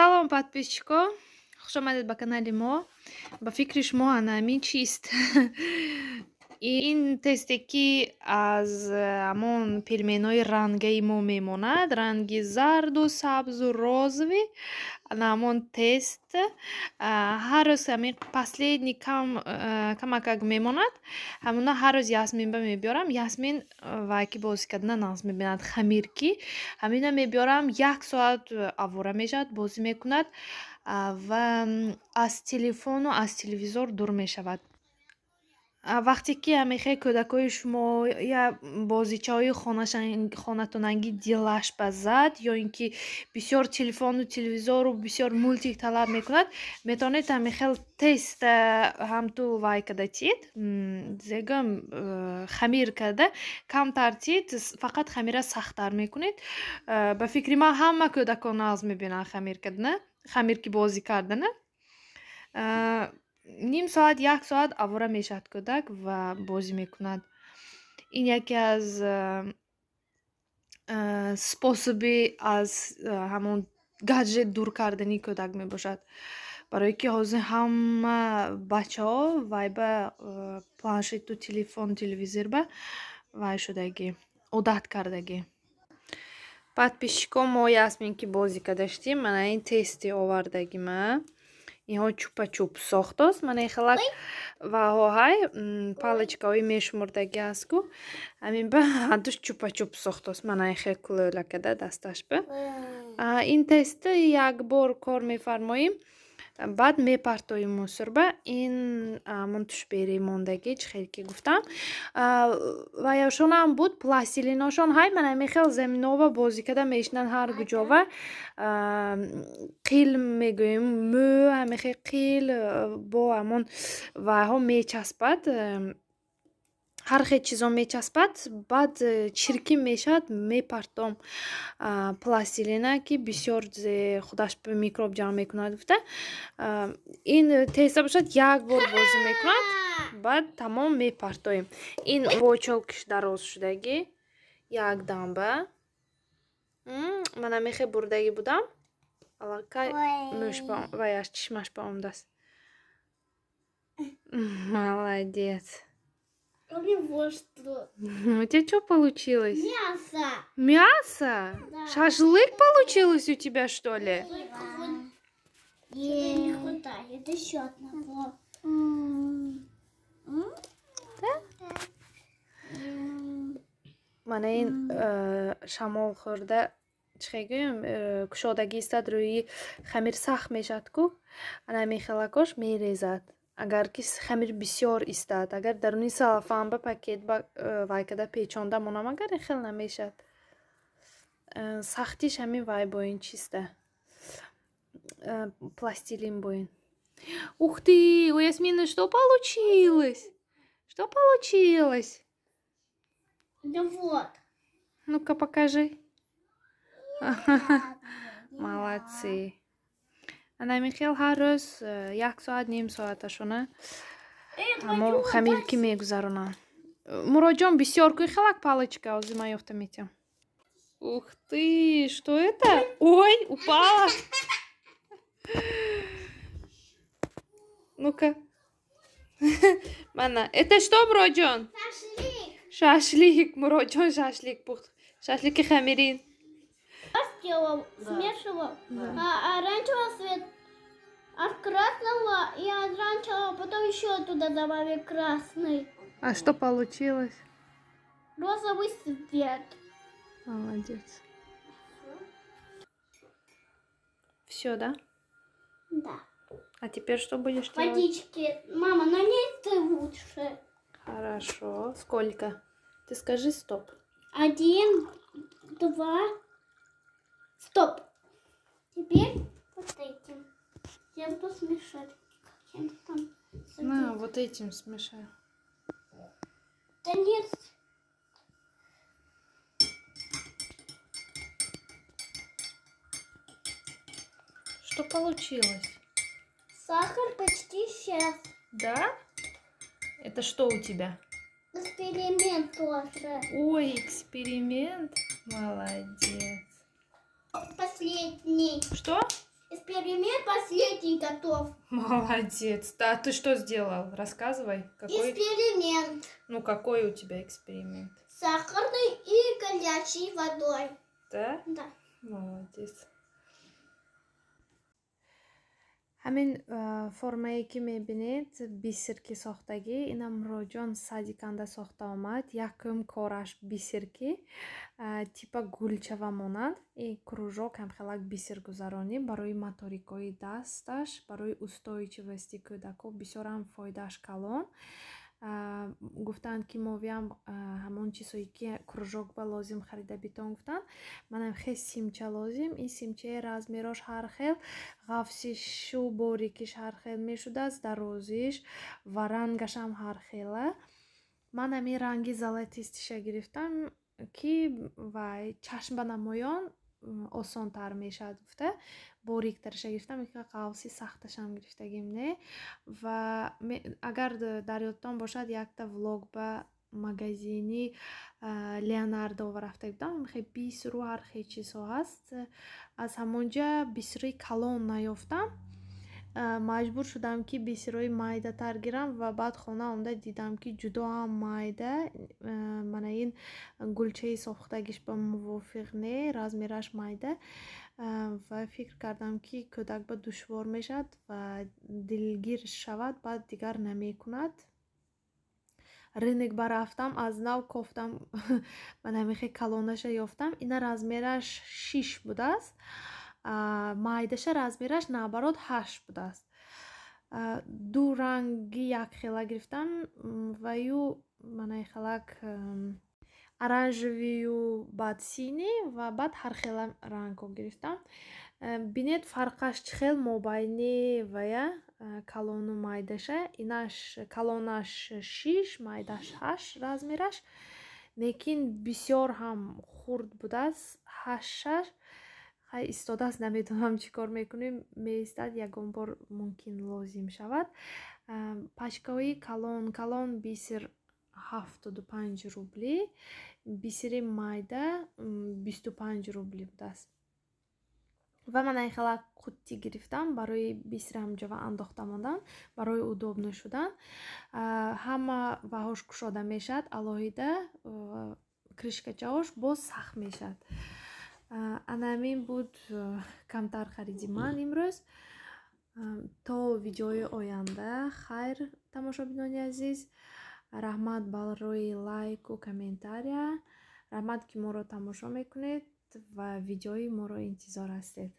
Салом, подписчико, хуш омадед ба канали мо. Ба фикри шумо ана ҳамин чист? Ин тесте, ки аз ҳамон пельменҳои рангаи мо мемонад, ранги зарду, сабзу, розовый, ана ҳамон тест ҳар рӯз ҳамин последний камакак мемонад. Ҳамона ҳар рӯз Ясминба мебиёрам. Ясмин вай ки бозӣ кардана нағз мебинад, хамир ки ҳамина мебиёрам, як соат авора мешавад, бозӣ мекунад ва аз телефону аз телевизор дур мешавад. Вақте ки ҳамехе кӯдакҳои шумо я бозичаҳои хонатонангӣ дилаш ба зад ё ин ки бисёр телефону телевизору бисёр мультик талаб мекунад, метавонед ҳамехел тест ҳамту вай када тиед, зегӯям, хамир карда камтар тиед, фақат хамира сахттар мекунед. Ба фикри ман, ҳама кӯдакон нағз мебинанд хамир кардана, хамир ки бозӣ кардана. Ним соат, як соат авора мешавад кӯдак ва бозӣ мекунад. Ин яке аз способи аз ҳамон гаджет дур кардани кӯдак мебошад, барое ки ҳозир ҳама бачаҳо вай ба планшету телефон, телевизор ба вай шудагӣ, одат кардагӣ. Подписчико, мо Ясмин ки бозӣ кардаштем, мана ин тести овардагима. Инҳо чупа-чуп сохтост. Мана ин хелак ваҳоҳай палочкаҳои мешумурдагӣ аст ку, ҳамин ба ҳадуш чупа-чуп сохтост. Мана ин хел кулӯлакада дасташба. Ин тест як бор кор мефармоем, баъд мепартоем мусорба. Ин ҳамон тушбери мондагӣ, чӣ хел ки гуфтам, ваяшонам буд, пластилиношон ҳай. Мана ҳамин хел заминова бозӣ карда мешинанд ҳар куҷова. Қил мегӯем, мӯ, ҳамин хел қил бо ҳамон вайҳо мечаспад, ҳар хел чизо мечаспад, баъд чиркин мешавад. Мепартом пластилина, ки бисёр худаш микроб ҷамъ мекунад гуфта. Ин теста бошад, як бор бозӣ мекунад, баъд тамом, мепартоем. Ин бочолкиш дароз шудагӣ, як дамба мана мехе бурдагӣ будам, аллакай мӯш ваяш чишмаш ба омадааст. Молодец. У меня вот что. У тебя что получилось? Мясо. Мясо? Да. Шашлык получилось у тебя, что ли? Только вот что-то не хватает еще одного. Да? Мана ин шамол хӯрда, чӣ гӯем, кушодагӣ истад, рӯи хамир сахт мешавад ку, ана ҳамин хелакош мерезад, агар ки хамир бисёр истад. Агар даруни салафан ба пакет ба вай када печонда монам, агар ин хел намешавад. Сахтиш ҳамин вай бо ин чиста, пластилин бо ин. Ух ты, у Ясмины что получилось? Что получилось? Да вот. Ну-ка покажи. Молодцы. Ана михел ҳар рӯз як соат, ним соаташона ҳамо хамир ки мегузаронам. Муроҷон, бисёр куй хелак палочка, ҳозир ман ёфта метиҳам. Ух ты, что это? Ой, упала. Ну-ка, мана это что, Муроҷон? Шашлик. Шашлик. Муроҷон шашлик пухт, шашлики хамирин. Сделал, смешивал. А оранжевый цвет от красного и оранжевого, потом еще туда добавили красный. А что получилось? Розовый цвет. Молодец. Все, да? Да. А теперь что будешь делать? Водички. Мама, налей ты лучше. Хорошо. Сколько? Ты скажи стоп. 1, 2. Стоп. Теперь вот этим. Я буду смешать. Каким-то там. На, вот этим смешай. Да нет. Что получилось? Сахар почти исчез. Да? Это что у тебя? Эксперимент тоже. Ой, эксперимент. Молодец. Последний. Что? Эксперимент последний готов. Молодец. Да, ты что сделал? Рассказывай. Какой? Эксперимент. Ну, какой у тебя эксперимент? Сахарный и горячей водой. Да? Да. Молодец. Ҳамин формае, ки мебинед, бисер ки сохтагӣ, инам Муроҷон садиканда сохта омад. Якум кораш бисер ки типа гулчава монанд. И кружок ҳам хелак бисер гузаронӣ барои моторикои дасташ, барои устойчивости кӯдако бисёрам фоидааш калон. Гуфтанд, ки мовиам ҳамон чизҳое, ки кружок ба лозим, харида битон, гуфтанд. Манам хел симча лозим. Ин симчаи размерош ҳар хел, ғафсишу борикиш ҳар хел мешудааст, дарозиш ва рангашам ҳар хела. Ман ҳамин ранги золотистый ша гирифтам, ки вай чашм ба намоён осонтар мешавад гуфта, бориктараша гирифтам, ғафси сахташам гирифтагим не. Ва агар дар ёдтон бошад, якта влог ба магазини Леонардо рафта будам. Хе бисеру ҳар хел чизҳо ҳаст. Аз ҳамонҷа бисерои калон наёфтам, маҷбур шудам, ки бисерои майдатар гирам. Ва баъд хона омада дидам, ки ҷудоам майда. Мана ин гулчаи сохтагиш ба мувофиқ не, размераш майда. Ва фикр кардам, ки кӯдак ба душвор мешавад ва дилгир шавад, баъд дигар намекунад. Рынок барафтам, аз нав кофтам, ман ҳамихе калонаша ёфтам. Ина размераш 6 будааст, майдаша размераш, наоборот, 8 будааст. Ду ранги якхела гирифтам ва ю манаи хелак оранжевый ю, баъд синий ва баъд ҳархела рангҳо гирифтам. Бинед, фарқаш чӣ хел мобайни вая калону майдаша. Инаш калонаш 6, майдаш 8 размераш, лекин бисёр ҳам хурд будааст ҳаштшаш. Хай, истодааст, намедонам, чӣ кор мекунем, меистад, ягон бор мумкин лозим шавад. Пачкаҳои калон калон бисер 75 рубли, бисери майда 25 рубли будааст. Ва ман айхела қуттӣ гирифтам барои бисер ҳамҷова андохта мондан, барои удобно шудан. Ҳама ваҳош кушода мешавад, алоҳида крышкачаҳош боз сахт мешавад. Ана ҳамин буд камтар хариди ман имрӯз. То видеои оянда хайр, тамошобинони азиз. Раҳмат барои лайку комментария, раҳмат, ки моро тамошо мекунед ва видеои моро интизор ҳастед.